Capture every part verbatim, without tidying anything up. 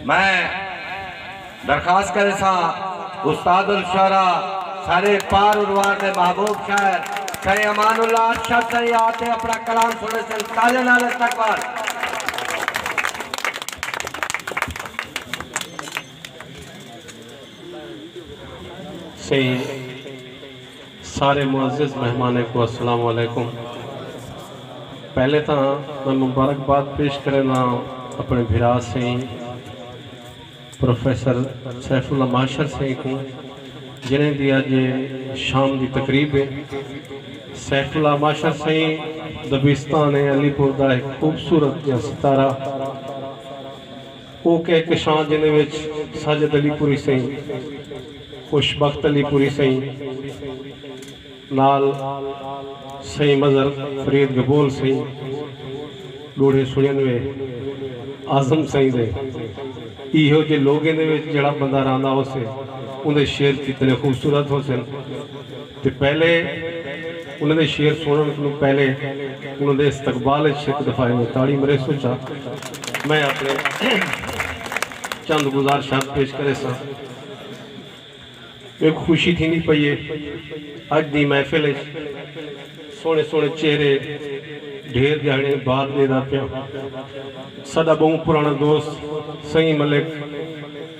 میں درخواست کریساں استاد الشعراء، سارے پار اروار دے محبوب شاعر سائیں امان اللہ ارشد سائیں آ تے اپݨا کلام سݨیسن، تالیاں نال استقبال۔ سئیں، سارے معزز مہمانیں کوں السلام علیکم۔ پہلے تاں میں مبارکباد پیش کرینداں اپݨے بھرا سئیں پروفیسر سیف اللہ ماشر سئیں کوں، جنہیں دی اڄ شام دی تقریب ہے۔ سیف اللہ ماشر سئیں دبستان علی پور دا ہک خوبصورت جیہا ستارہ، او کہکشاں جیندے وچ ساجد علی پوری سئیں، خوش بخت علی پوری سئیں، نال سئیں مظہر فرید گبول سئیں، ݙوہڑے سݨیندے اعظم سئیں دے۔ ایہو جے لوگیں دے وچ جیڑھا بندہ رہندا ہوسے، اوندے شعر کتنے خوبصورت ہوسن۔ تے پہلے انہاں دے شعر سݨݨ کنوں پہلے انہاں دے استقبال وچ ہک دفعہ ایویں تاڑی مریسوں چا۔ میں اپݨے چند گزارشات پیش کریساں۔ میکوں خوشی تھیندی پئی ہے اڄ دی محفل وچ سوہݨے سوہݨے چہرے ڈھیر ݙیہاڑے بعد ݙیہدا پیاں۔ ساݙا ٻہوں پراݨا دوست سئیں ملک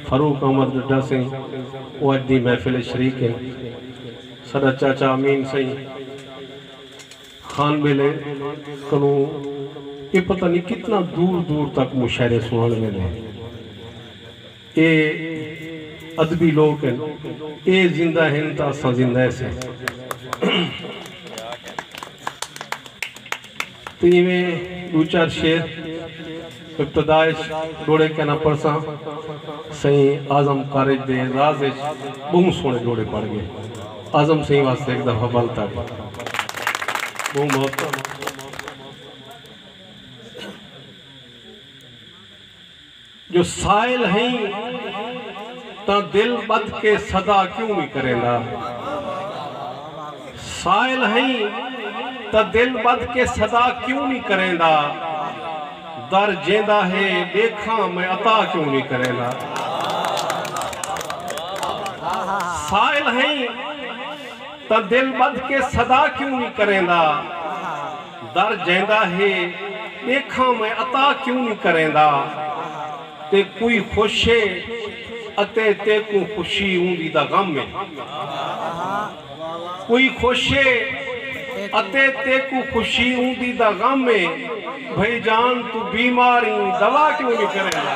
فاروق احمد ڈڈا سئیں، او اڄ دی محفل وچ شریک ہن۔ ساݙا چاچا امین سئیں خان بیلے کنوں اے پتہ نی کتنا دور دور تک مشاعرے سݨاوݨ ویندے۔ اے ادبی لوک ہن، اے زندہ ہن تاں اساں زندہ ہیسے۔ تے ایویں ݙو چار شعر ابتدا اچ ݙوہڑے کینا پڑھساں۔ سئیں اعظم کارج دے اعزاز اچ ٻہوں سوہݨے ݙوہڑے پڑھ ڳئے۔ اعظم سئیں واسطے ہک دفعہ بل تاڑی۔ ٻہوں محبت۔ جو سائل ہئیں تاں دل ٻدھ کے صدا کیوں نی کریندا؟ سائل ہئیں تاں دل ٻدھ کے صدا کیوں نی کریندا؟ در جیندا ہے ݙیکھاں میں عطا کیوں نی کریندا؟ سائل ہئیں تاں دل ٻدھ کے صدا کیوں نی کریندا؟ در جیندا ہے ݙیکھاں میں عطا کیوں نی کریندا؟ تے کوئی خوش ہے اتے تیکوں خوشی اوندی دا غم ہے۔ کوئی خوش ہے اتے تیکوں خوشی اوندی دا غم ہے۔ بھئی جان توں بیمار ایں، دوا کیوں نی کریندا؟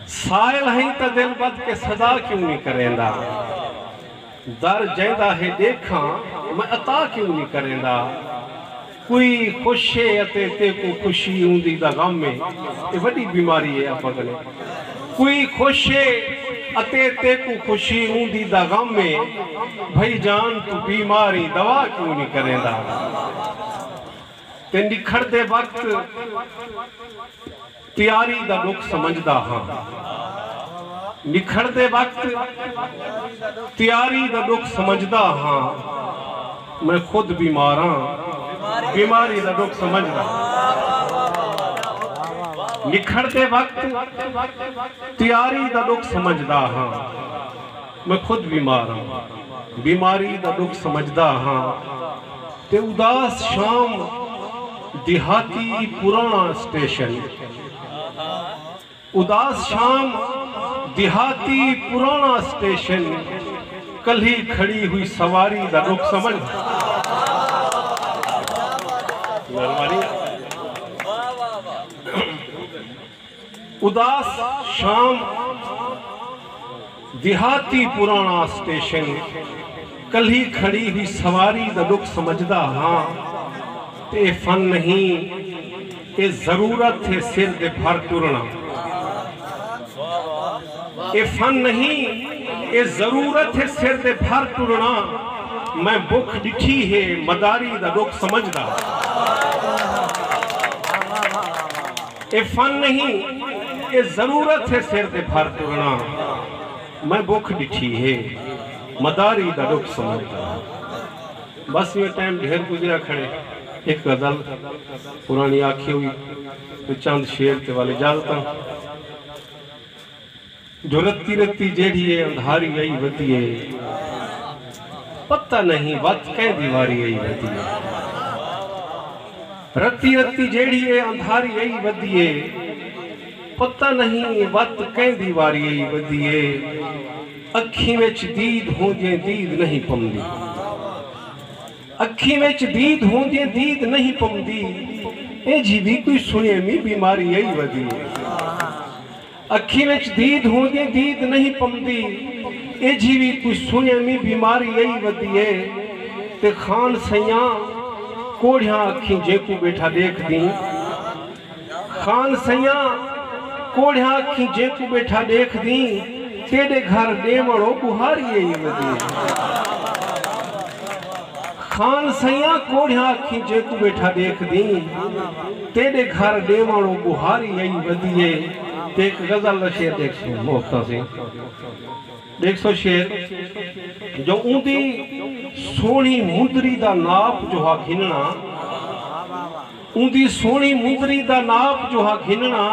سائل ہئیں تاں دل ٻدھ کے صدا کیوں نی کریندا؟ در جیندا ہے ݙیکھاں میں عطا کیوں نی کریندا؟ کوئی خوش ہے اتے تیکوں خوشی اوندی دا غم ہے، اے وݙی بیماری ہے ابا کنے۔ کوئی خوش ہے اتے تیکوں خوشی اوندی دا غم ہے، بھئی جان توں بیمار ایں، دوا کیوں نی کریندا؟ تے نکھڑدے وقت تیاری دا ݙکھ سمجھدا ہاں۔ نکھڑدے وقت تیاری دا ݙکھ سمجھدا ہاں۔ میں خود بیمار ہاں، بیماری دا ݙکھ سمجھدا ہاں۔ نکھڑدے وقت تیاری دا ݙکھ سمجھدا ہاں۔ میں خود بیمار ہاں، بیماری دا ݙکھ سمجھدا ہاں۔ تے اداس شام دیہاتی پراݨا اسٹیشن، اداس شام دیہاتی پراݨا اسٹیشن، کلھی کھڑی ہوئی سواری دا ݙکھ سمجھ۔ اداس شام دیہاتی پراݨا اسٹیشن، کلھی کھڑی ہوئی سواری دا ݙکھ سمجھدا ہاں۔ تے اے فن نہیں، اے ضرورت ہے سر دے بھر ٹرݨا۔ اے فن نہیں، اے ضرورت ہے سر دے بھر ٹرݨا۔ میں بکھ ݙٹھی ہے مداری دا ݙکھ سمجھدا۔ اے فن نہیں، اے ضرورت ہے سر دے بھر ٹرݨا۔ میں بکھ ݙٹھی ہے مداری دا ݙکھ سمجھدا۔ بس ایویں ٹائم ڈھیر گزریا کھڑے۔ ہک غزل پرانی آکھی ہوئی تے چند شعر تے ول اجازتاں۔ جو رتی رتی جیڑھی اے اندھاری آئی ودی اے، پتہ نہیں وت کیندی واری آئی ودی اے۔ رتی رتی جیڑھی اے اندھاری آئی ودی اے، پتہ نہیں وت کیندی واری آئی ودی اے۔ اکھیں وچ دید ہوندیں دید نہیں پمدی، اکھیں وچ دید ہوندیں دید نہیں پمدی، ایجھی وی کوئی سنیمی بیماری آئی ودی اے۔ اکھیں وچ دید ہوندیں دید نہیں پمدی، ایجھی وی کوئی سنیمی بیماری آئی ودی اے۔ تے خان سیاں کوڑھیاں اکھیں جیکوں ٻیٹھا ݙیکھدیں، خان سیاں کوڑھیاں اکھیں جیکوں ٻیٹھا ݙیکھدیں، تیݙے گھر ݙیوݨ او ٻوہاری آئی ودی اے۔ خان سیاں کوڑھیاں اکھیں جیکوں ٻیٹھا ݙیکھدیں، تیݙے گھر ݙیوݨ او ٻوہاری آئی ودی اے۔ تے ہک غزل دا شعر ݙیکھسوں محبتاں سئیں، ݙیکھسو شعر، جو اوندی سوہݨی مندری دا ناپ جو ہا گھنݨا، اوندی سوہݨی مندری دا ناپ جو ہا گھنݨا،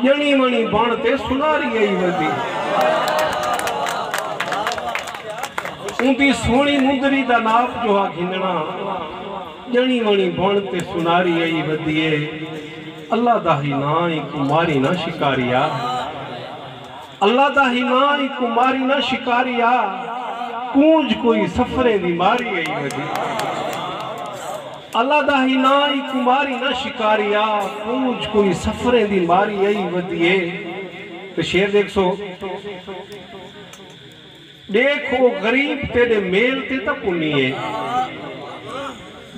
ڄݨی وݨی بݨ تے سناری آئی ودی۔ اوندی سوہݨی مندری دا ناپ جو ہا گھنݨا، ڄݨی وݨی بݨ تے سناری آئی ودی اے۔ اللہ دا ہی ناں ایں کوں ماری نہ شکاریا، اللہ دا ہی ناں ایں کوں ماری نہ شکاریا، کونج کوئی سفریں دی ماری آئی ودی۔ اللہ دا ہی ناں ایں کوں ماری نہ شکاریا، کونج کوئی سفریں دی ماری آئی ودی اے۔ تے شعر ݙیکھسو، ݙیکھ او غریب تیݙے میل تے تاں پنی اے،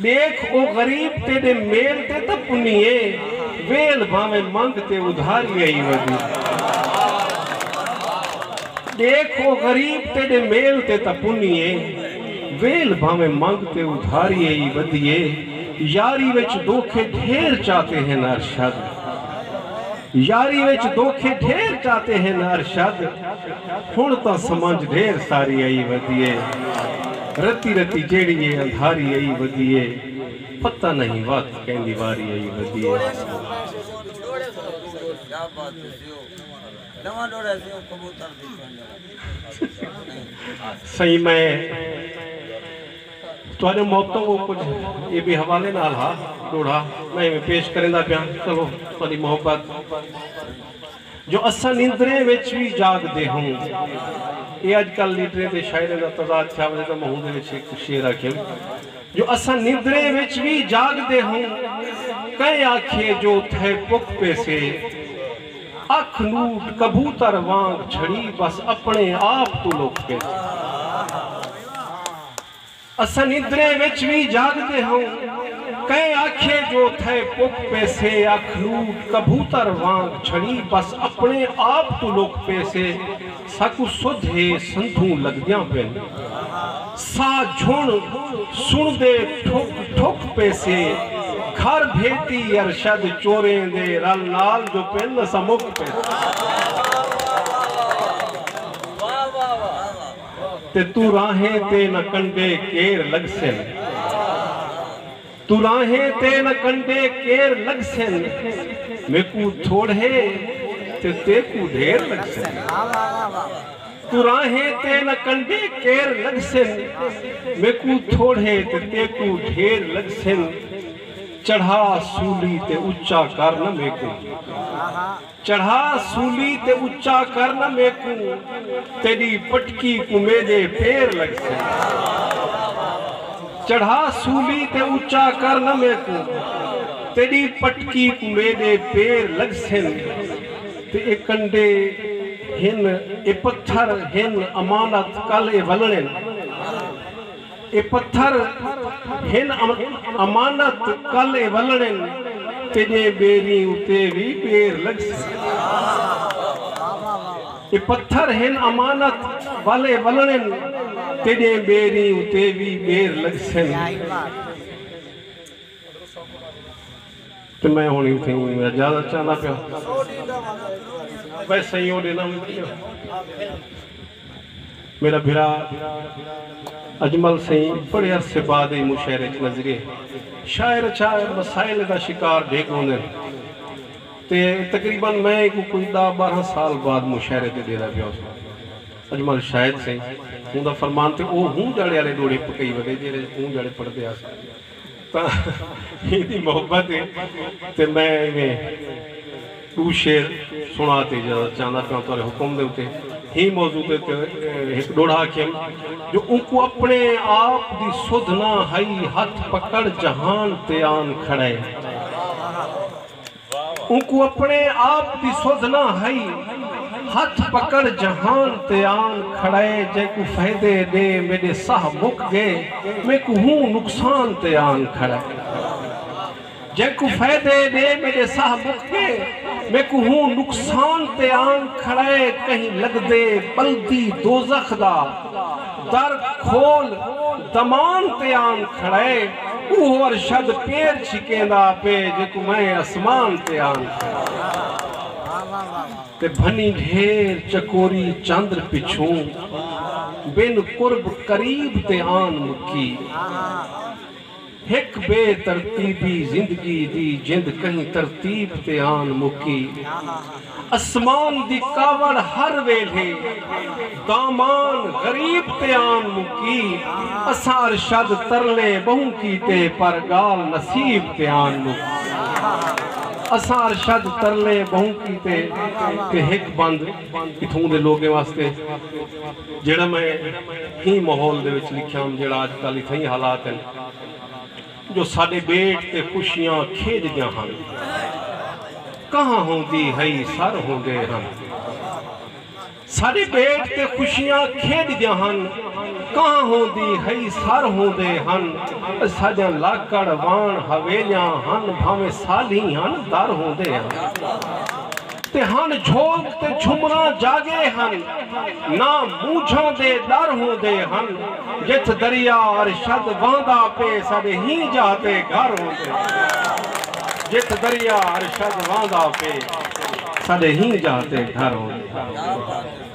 ݙیکھ او غریب تیݙے میل تے تاں پنی اے، ویل بھانویں منگ تے ادھاری آئی ودی۔ ݙیکھ او غریب تیݙے میل تے تاں پنی اے، ویل بھانویں منگ تے ادھاری آئی ودی اے۔ یاری وچ دھوکے ڈھیر چاتے ہن ارشد، یاری وچ دھوکے ڈھیر چاتے ہن ارشد، ہݨ تاں سمجھ ڈھیر ساری آئی ودی اے۔ رتی رتی جیڑھی اے اندھاری آئی ودی اے، پتہ نہیں وت کیندی واری آئی ودی اے۔ سئیں میں تہاݙے محبتوں کوں کجھ اے بھی حوالے نال ہا، ݙوہڑا میں ایویں پیش کریندا پیاں۔ چلو، تہاݙی محبت جو اساں نندریں وچ وی جاڳدے ہوں۔ اے اڄ کل لیڈریں تے شاعریں دا تضاد تھیا ونڄے تاں میں اوندے وچ ہک شعر آکھیم جو اساں نندریں وچ وی جاڳدے ہوں۔ کئیں آکھیے جو تھئے پک پیسے، اکھ لوٹ کبوتر وانگ چھڑی بس اپݨے آپ توں لک پیسے۔ اساں نندریں وچ وی جاڳدے ہوں، کئیں آکھیے جو تھئے پک پیسے، اکھ لوٹ کبوتر وانگ چھڑی بس اپݨے آپ توں لک پیسے۔ ساکوں سدھ ہے سندھوں لڳدیاں پن، ساہ جھݨ سݨدے ٹھک ٹھک پیسے۔ گھر بھیتی ارشد چوریں دے رل نال جو پن اساں مک پیسے۔ تے توں راہیں تے نہ کنڈے کیر لڳسن، توں راہیں تے نہ کنڈے کیر لڳسن، میکوں تھوڑے تے تیکوں ڈھیر لڳسن۔ توں راہیں تے نہ کنڈے کیر لڳسن، میکوں تھوڑے تے تیکوں ڈھیر لڳسن۔ چڑھا سولی تے اچا کر نہ میکوں، چڑھا سولی تے اچا کر نہ میکوں، تیݙی پٹکی کوں میݙے پیر لڳسن۔ چڑھا سولی تے اچا کر نہ میکوں، تیݙی پٹکی کوں میݙے پیر لڳسن۔ تے اے کنڈے ہن، اے پتھر ہن امانت، کل اے ولݨن۔ اے پتھر ہن ام-، امانت، کل اے ولݨن، تیݙے ٻیریں اتے وی ٻیر لڳسن۔ اے پتھر ہن امانت، ول اے ولݨن، تیݙے ٻیریں اتے وی ٻیر لڳسن۔ تے میں ہݨ اتھیں اجازت چاہندا پیا۔ ویسے ہی او ݙینہہ میرا بھرا اجمل سئیں بڑے عرصے بعد ایں مشاعرے اچ نظرے۔ شاعر اچھا مسائل دا شکار ڈھگ ہوندن تے تقریبا میں ایکوں کوئی ݙاہ ٻارہاں سال بعد مشاعرے تے ݙیہدا پیا ہساں۔ اجمل شاہد سئیں، اوندا فرمان تے او ہوں جاڑے آلے ݙوہڑے پکئی ودے جیڑھے ہوں جاڑے پڑھدے ہاسے۔ تاں ایندی محبت ہے تے میں ایویں ݙو شعر سݨا تے اجازت چاہندا پیاں تہاݙے حکم دے اتے۔ ہیں موضوع تے تے ہک ݙوہڑا آکھیم جو اونکوں اپݨے آپ دی سدھ نہ ہئی، ہتھ پکڑ جہان تے آن کھڑے۔ اونکوں اپݨے آپ دی سدھ نہ ہئی، ہتھ پکڑ جہان تے آن کھڑے۔ جینکوں فائدے ݙے میݙے ساہ مک ڳئے، میکوں ہوں نقصان تے آن کھڑے۔ جینکوں فائدے ݙے میݙے ساہ مک ڳئے، میکوں ہوں نقصان تے آن کھڑے۔ کہیں لڳدے ٻلدی دوزخ دا در کھول دمان تے آن کھڑے۔ اوہو ارشد پیر چھکیندا پئے جیکوں میں اسمان تے آن کھڑے۔ تے بھنی ڈھیر چکوری چندر پچھوں بن قرب قریب تے آن مکی۔ ہک بے ترتیبی زندگی دی جند کہیں ترتیب تے آن مکی۔ اسمان دی کاوڑ ہر ویلھے دامان غریب تے آن مکی۔ اساں ارشد ترلے ٻہوں کیتے پر ڳالھ نصیب تے آن مکی۔ اساں ارشد ترلے ٻہوں کیتے تے ہک بند اتھوں دے لوگیں واسطے جیڑھا میں ہیں ماحول دے وچ لکھیام، جیڑھا اڄ کل اتھائیں حالات ہن جو ساݙے ٻیٹ تے خوشیاں کھیݙدیاں ہن، کہاں ہوندی ہئی سر ہوندے ہن۔ ساݙے ٻیٹ تے خوشیاں کھیݙدیاں ہن، کہاں ہوندی ہئی سر ہوندے ہن۔ ساݙیاں لاکڑ واݨ حویلیاں ہن، بھانویں سالھیں ہن در ہوندے ہن۔ تے ہݨ جھوک تے جھمراں جاڳے ہن، نہ مونجھاں دے ݙر ہوندے ہن۔ جتھ دریا ارشد وہندا پئے، ساݙے ہیں جاہ تے گھر ہوندے ہن۔ جتھ دریا ارشد وہندا پئے، ساݙے ہیں جاہ تے گھر ہوندے ہن۔